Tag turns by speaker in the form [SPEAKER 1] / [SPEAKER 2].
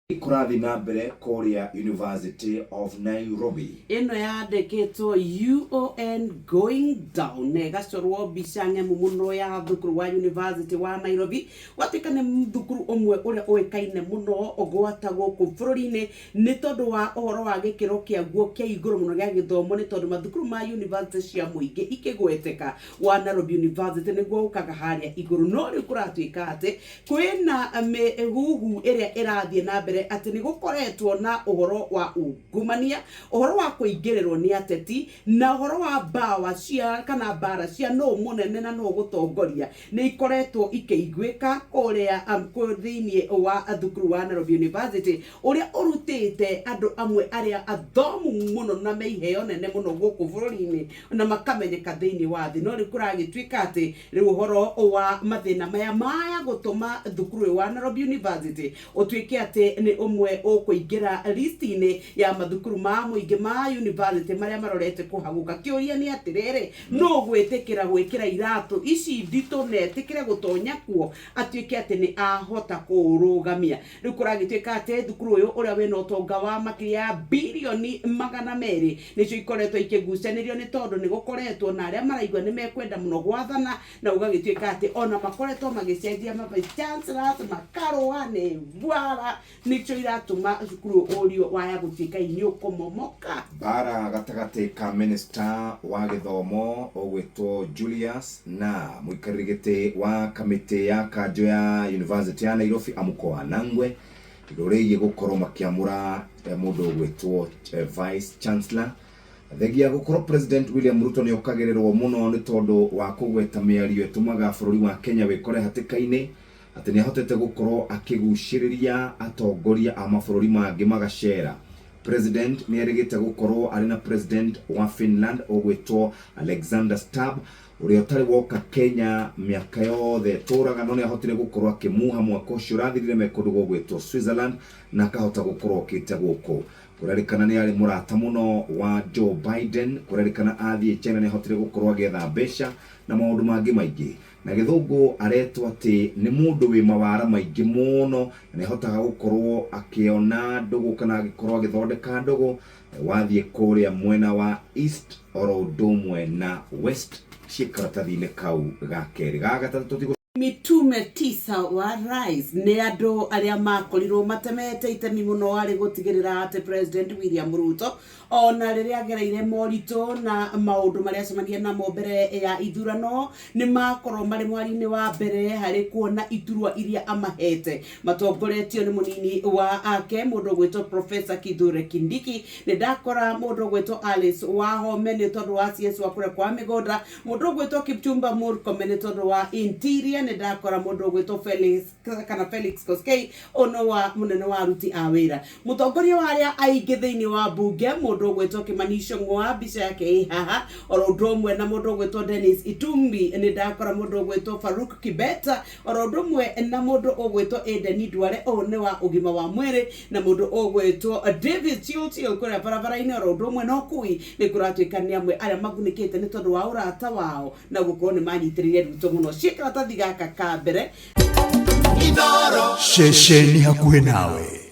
[SPEAKER 1] Kũrathiĩ na mbere kũrĩa University of Nairobi?
[SPEAKER 2] Ĩno yandĩkĩtwo UON going down na ĩgacorwo mbica ng'emu mũno ya thukuru wa University wa Nairobi. Gwatuĩka nĩ thukuru ũmwe ũrĩa ũĩkaine mũno gwata gũkũ bũrũri-inĩ nĩ tondũ wa ũhoro wa gĩkĩro kĩaguo kĩa igũrũ mũno gĩa gĩthomo, nĩ tondũ mathukuru ma university cia mũingĩ ikĩgweteka, wa Nairobi University nĩguo ũkaga harĩa igũrũ. No rĩu kũratuĩka atĩ kwĩna mĩhuhu ĩrĩa ĩrathiĩ na mbere atĩ nĩ gũkoretwo na ũhoro wa ungumania, ũhoro wa kũingĩrĩrwo nĩ ateti, na ũhoro wa mbawa cia kana mbara cia nũ mũnene na nũ gũtongoria nĩ ikoretwo ikĩiguĩka kũrĩa thĩinĩ wa thukuru wa Nairobi University, ũrĩa ũrutĩte andũ amwe arĩa athomu mũno na me iheo nene mũno gũkũ bũrũri-inĩ na makamenyeka thĩinĩ wa thĩ. No rĩu kũragĩtuĩka atĩ rĩu ũhoro wa mathĩna maya maya gũtũma thukuru ũyũ wa Nairobi University ũtuĩke atĩ nĩ ũmwe ũkũingĩra list-inĩ ya mathukuru ma mũingĩ ma university marĩa marorete kũhagũka. Kĩũria nĩ atĩrĩrĩ, nũ ũgwĩtĩkĩra gwĩkĩra iratũ ici nditũ na etĩkĩre gũtonya kuo atuĩke atĩ nĩ ahota kũũrũgamia? Rĩu kũragĩtuĩka atĩ thukuru ũyũ ũrĩa wĩna ũtonga wa makĩria ya birioni 200 nĩcio ikoretwo ikĩgucanĩrio, nĩ tondũ nĩ gũkoretwo na arĩa maraigua nĩ mekwenda mũno gwathana, na gũgagĩtuĩka atĩ ona makoretwo magĩcenjia ma vice chancellors, makarũa nĩ wara nĩkĩo iratũma cukuru ũyũ ũrio waya gũtuĩka nĩ ũkũmomoka.
[SPEAKER 1] Mbara gatagatĩ ka minista wa gĩthomo ũgwĩtwo Julius na mũikarĩri gĩtĩ wa kamĩtĩ ya kanjũ ya University ya Nairobi Amuko Wanangwe igũrũ rĩgiĩ gũkorwo makĩamũra mũndũ ũgwĩtwo Vice Chancellor. Thengia gũkorwo President William Ruto nĩ okagĩrĩrwo mũno nĩ tondũ wa kũgweta mĩario ĩtũmaga bũrũri wa Kenya wĩkore hatĩka-inĩ, atĩ nĩ ahotete gũkorwo akĩgucĩrĩria atongoria a mabũrũri mangĩ magacera. President nĩ erĩgĩte gũkorwo arĩ na President wa Finland ũgwĩtwo Alexander Stubb, ũrĩa ũtarĩ woka Kenya mĩaka yothe tũraga, no nĩ ahotire gũkorwo akĩmuha mwaka ũcio ũrathirire me kũndũ gũgwĩtwo Switzerland, na akahota gũkorwo okĩte gũkũ. Kũrerĩkana nĩ arĩ mũrata mũno wa Joe Biden. Kũrerĩkana athiĩ China nĩ ahotire gũkorwo agĩetha mbeca na maũndũ mangĩ maingĩ. Na gĩthũngũ aretwo atĩ nĩ mũndũ wĩ mawara maingĩ mũno, na nĩ ahotaga gũkorwo akĩona ndũgũ kana agĩkorwo agĩthondeka ndũgũ wathiĩ kũrĩa mwena wa East oro ũndũ ũmwe na West ciĩ karatathi-inĩ kau ga kerĩ. Ga gatatũ tũtigũ
[SPEAKER 2] Mitume tisa wa rais nĩ andũ arĩa makorirwo matemete itemi mũno harĩ gũtigĩrĩra atĩ President William Ruto, ona rĩrĩa agereire moritũ na maũndũ marĩa acemania namo mbere ya ithurano, nĩ makorwo marĩ mwari-inĩ wa mbere harĩ kuona iturwa iria amahete, matongoretio nĩ mũnini wa ake mũndũ ũgwĩtwo Professor Kithure Kindiki. Nĩ ndakora mũndũ ũgwĩtwo Alice Wahome nĩ tondũ wa CS wa kũrĩa kwa mĩgũnda, mũndũ ũgwĩtwo Kipchumba Murkomen nĩ tondũ wa Interior, nĩ ndakora mũndũ ũgwĩtwo Felix kana Felix Koskei ũno wa mũnene wa aruti a wĩra, mũtongoria wa arĩa aingĩ thĩinĩ wa mbunge mũndũ ũgwĩtwo Kimani Ichung'wa, mbica yake ĩ haha, oro ũndũ ũmwe na mũndũ ũgwĩtwo Dennis Itumbi. Nĩ ndakora mũndũ ũgwĩtwo Faruk Kibet, oro ũndũ ũmwe na mũndũ ũgwĩtwo Aden Duale, ũyũ nĩ wa ũgima wa mwĩrĩ, na mũndũ ũgwĩtwo David Chilchil kũrĩa barabara-inĩ, oro ũndũ ũmwe na ũkui. Nĩ kũratuĩka nĩ amwe arĩa magunĩkĩte nĩ tondũ wa ũrata wao na gũkorwo nĩ manyitĩrĩire Ruto mũno. Ciĩ karatathi gaka ka mbere.
[SPEAKER 3] Ceceni hakuhĩ nawe.